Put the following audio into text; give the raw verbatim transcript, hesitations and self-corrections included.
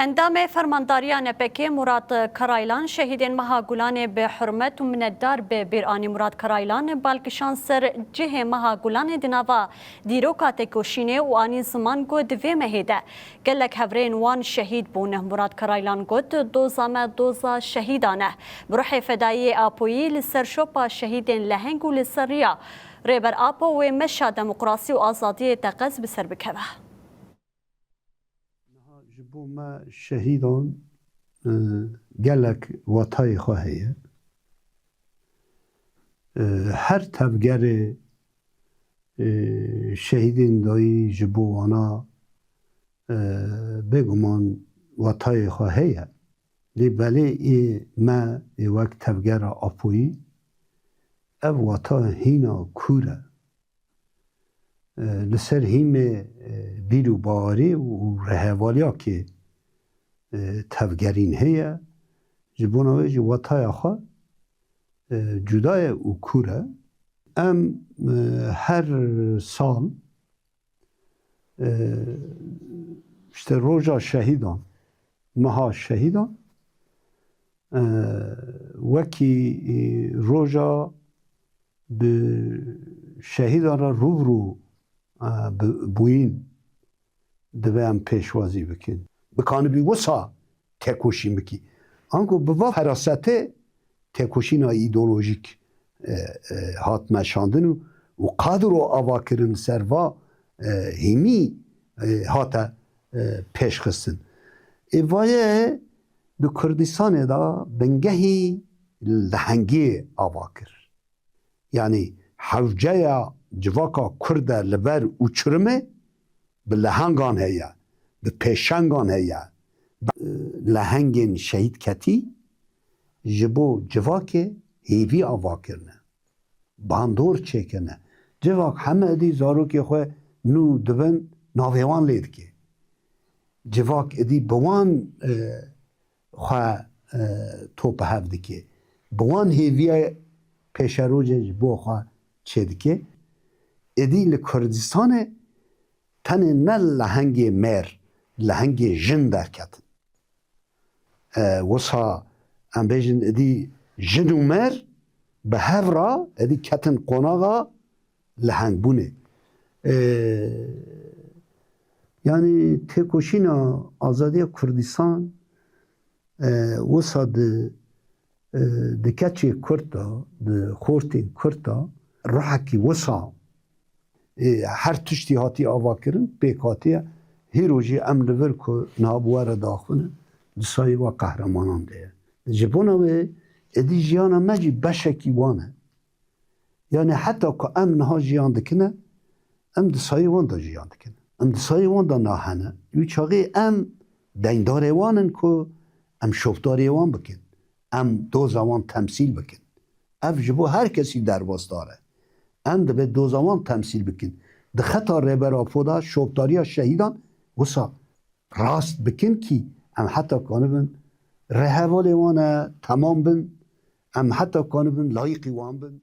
Endamê Fermandariya N P K Murat Karaylan şehîdên Meha Gulanê bi hurmet û minetdar bi bîr anî. Murat Karaylan bal kişand ser cihê Meha Gulanê di nava dîroka têkoşînê û anî ziman ku di vê mehê de gelek hevrêyên wan şehîd bûn. Murat Karaylan got, doza me doza şehîdan e. Bi ruhê fedayiyê Apoyî li ser şopa şehîdên leheng û li ser riya Rêber Apo wê meşa demokrasî û azadiyê teqez bi ser bikeve. Niha ji bo me şehîdan, e, gelek watayê xwe heye. E, her tevgerê, e, şehîdên dayî ji bo wana, e, bêguman watayê xwe heye. Lê belê ê me ê wek tevgera Apoyî ev wata hîna kûr e. E, li ser hîmê, e, bîr û bawerî û rihevaliya kê, e, tevgerîn heye. Ji bona wê jî wataya xwe, e, cuda ye û kûr e. Em, e, her sal, e, işte roja şehîdan, meha şehîdan, e, wekî, e, roja bi şehîdan re rû bi rû, e, bi-, bûyîn dibe em pêşwazî bikin. Bikanibî wisa têkoşîn bikî. Anku bi va ferasetê têkoşîna îdeolojîk, e, e, hat meşandin û, û kadro avakirin li ser va, e, hîmî, e, hate, e, pêşxistin. Ê vaye di Kurdistanê de bingehî lehengiyê ava kir. Yanî hewceya civaka Kurd e li ber uçurumê bi lehengan heye, bi pêşengan heye, bi, e, lehengên şehîd ketî ji bo civakê hêvî ava kirine, bandor çêkirine. Civak heme êdî zarokê xwe nû dibin, navê wan lê dike. Civak êdî bi wan, e, xwe, e, topihev dike. Bi wan hêviya pêşerojê ji bo xwe çêdike. Êdî li Kurdistanê tenê ne lehengê mêr, lehengê jin derketin. E, wisa em bêjin êdî jin û mêr bi hev re êdî ketin qonaxa lehengbûnê. E, yanî têkoşîna azadiya Kurdistan, e, wisa di, e, di keçê Kurd de, di xortên Kurd de ruhekî wisa, e, her tiştî hatî avakirin, pêk hatiye. Hîro jî em li vir ku niha bi we re daxwin e, di sayê we qehremanan de ye. Ji bona wê êdî jiyana me jî beşekî wan e. Yanî heta ku em niha jiyan dikine, em di sayê wan de jiyan dikin. Em di sayê wan de nahene. Wî çaxê em deyndarê wan in ku em şopdariyê wan bikin. Em doza wan temsîl bikin. Ev ji bo her kesî derbasdar e. Em dibe doza wan temsîl bikin. Di xeta Rêber Apo de şopdariya şehîdan wisa rast bikin kî em heta kanibin rêhevalê wan e, temam bin, em heta kanibin layîqî wan bin.